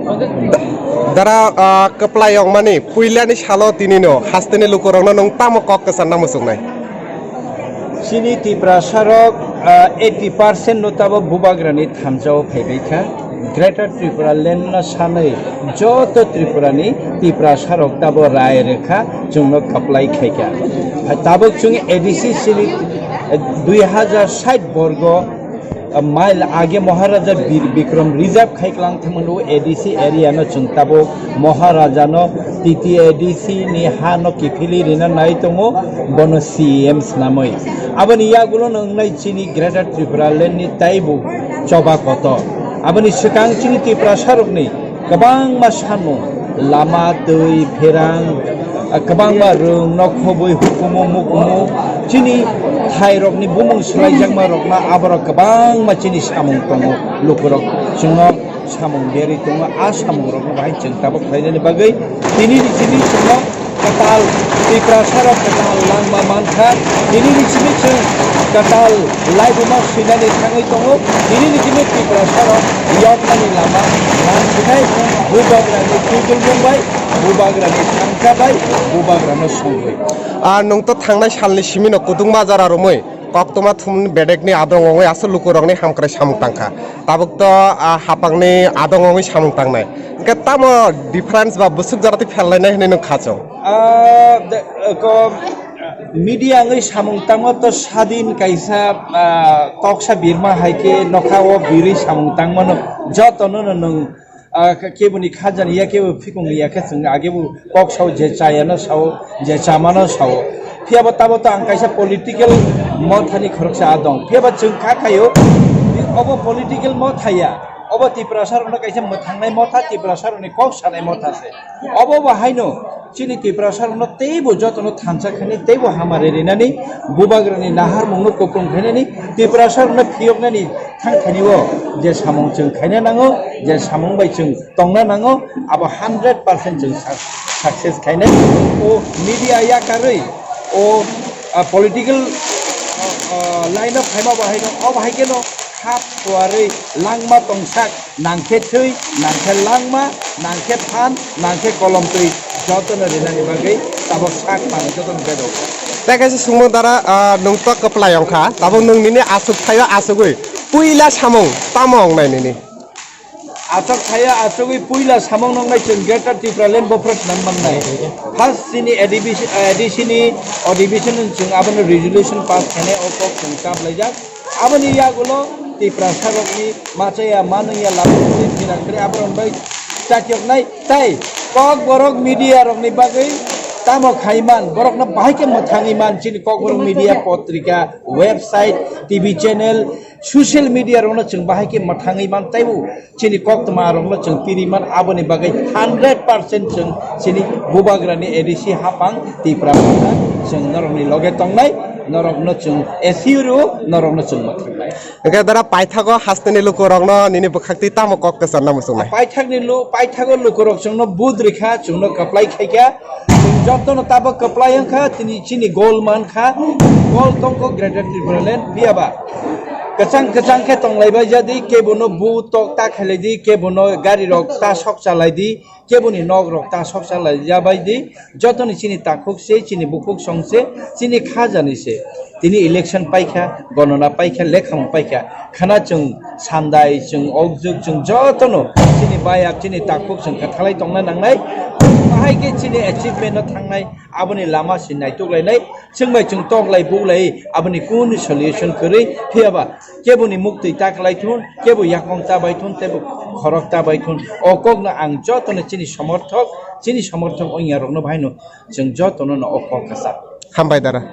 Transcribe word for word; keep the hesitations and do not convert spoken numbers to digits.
Dara, ah, kwplai wngmani puilani salo tinino hasteni lukurokno nwng tamo kok kwcharna muchungnai? Chini Tiprasarok, ah, eighty percent no tabok bubagrani thansa o phaibai kha. Greater Tripura Land no sanwi joto Tripurani Tiprasarok tabok rai rwkha, chwngno kwplai khaikha. Hai tabok chwng A D C chini, eh, dui hajar sait borgo, ah, mile age Maharaja Bir Bikram Reserve khaiklang thangmano A D C area no chwng tabok Maharaja no T T A D C ni ha no kiphilwi rina nai tongo, bono C E M swnamwi. Aboni yagulo no wngnai chini Greater Tripura Land ni taibo choba kotor. Aboni swkang chini Tiprasarokni kwbangma samung, lama, twi, pherang, ah, kwbangma rwng, nokhobwi, hukumu, mukumu, chini thairokni bumung swlaijakma rokno aborok kwbangma chini samung tongo. Lukurok chwngno samung berwi tongo, a samungrokno bahai chwng tabok khlainani bagwi tini ni simi chwngno kwtal Tiprasarok kwtal langma mankha. Tini ni simi chwng kwtal laibuma swinani thangwi tongo. Tini ni simi Tiprasarok yoknani lama nang sinai Bubagrani twijlmung bai, Bubagrani thangcha bai, Bubagrano songwi. Ah, nwng to thangnai salni simino kutung majara romwi koktwma thumni bedekni adong wngwi aswk lukurokni hamkrai samung tangkha. Tabuk to, ah, hapangni adong wngwi samung tangnai. Hwnkhe tamo difference ba bwswk jora twi pherlainai hwnwi nwng kha chwng? Ah, de-, ko, media wngwi samung tangma to sadin kaisa, ah, koksa birma hai khe nokha o birwi samung tangmano jotono no nwng, ah, ke-, keboni khajani ya kebo phikung ya khe chwng agebo kok sao je chayano sao je chamano sao. Phiya bo tabo to ang kaisa political mothani khoroksa a dong. Phiya ba chwng kha khaio obo political motha ya. Obo Tiprasa rokno kaisa mwthangnai motha, Tiprasa rokni kok sanai motha se. Obo bo haino chini Tiprasa rokno teibo jotono thansa khainai, teibo hamari rinani, Bubagrani naharmungno kupulung khainani, Tiprasa rokno phiyoknani thang thani o je samung chwng khaina nango, je samung bai chwng tongna nango, abo hundred percent chwng suc-, success khainai. O media yakarwi, o, ah, political, ah, ah, line o phaima bo haino, obo hai kheno khap kuarwi langma tongsak, nangkhe thwi, nangkhe langma, nangkhe phan, nangkhe kolom twi jotono rinani bagwi tabok sak manwi jotono bedok. Tei kaisa sungmung dara, ah, nwng to kwplai wngkha, tabok nwng nini aswk thaio aswkwi puila samung tamo wngnai nini? Aswk thaio aswkwi puila samung nwngnai chwng Greater Tipraland bophro swnam mannai. First chini A D C, A D C ni adhibeshon chwng abono resolution pass khainai o kok chwng kaplaijak. Aboni yagulo Tiprasa rokni machaya manwngya lama twi phirak kre aborok bai chakyoknai tai Kokborok media rokni bagwi tamo khaiman borokno bahai khe mwthangwi man chini Kokborok media potrika, website, T V channel, social media rokno chwng bahai khe mwthangwi man taibo chini koktwma rokno chwng piri man aboni bagwi hundred percent chwng chini Bubagrani A D C hapang Tipra Motha chwng norokni loge tongnai norokno chwng assure o norokno chwng mwthangnai. Hwnkhe dara paithago hasteni lukurokno nini bwkhaktwi tamo kok kwcharna muchungnai? Paithakni lu-, paithago lukurok chwngno vote rikha, chwngno kwplai khaikha. Chwng jotono tabok kwplai wngkha, tini chini goal mankha. Goal tongkho Greater Tipraland, phiyaba kwchang kwchang khe tonglaibai jadi, kebono vote tok ta khailaidi, kebono garirok ta sok chalaidi. Keboni nok rok ta sok salai ya bai di, jotoni chini takhuk se, chini bukhuk song se, chini khajani se. Tini election paikha, gonona paikha, lekhamung paikha. Khana chwng sandai, chwng okjuk, chwng jotono chini bayak, chini takhuk chwng kwthalai tongna nangnai. Bahai khe chini achievement no thangnai, aboni lama se naituk lainai. Chwng bai chwng tok lai, buk lai, aboni kunu solution kwrwi. Phiyaba keboni muktwi ta kwlai thun, kebo yakong ta bai thun, tebo khorok ta bai thun. O kokno ang jotono chini somorthok, chini somorthok ongya rokno bahaino chwng jotono no o kok kwchak. Hambai dara.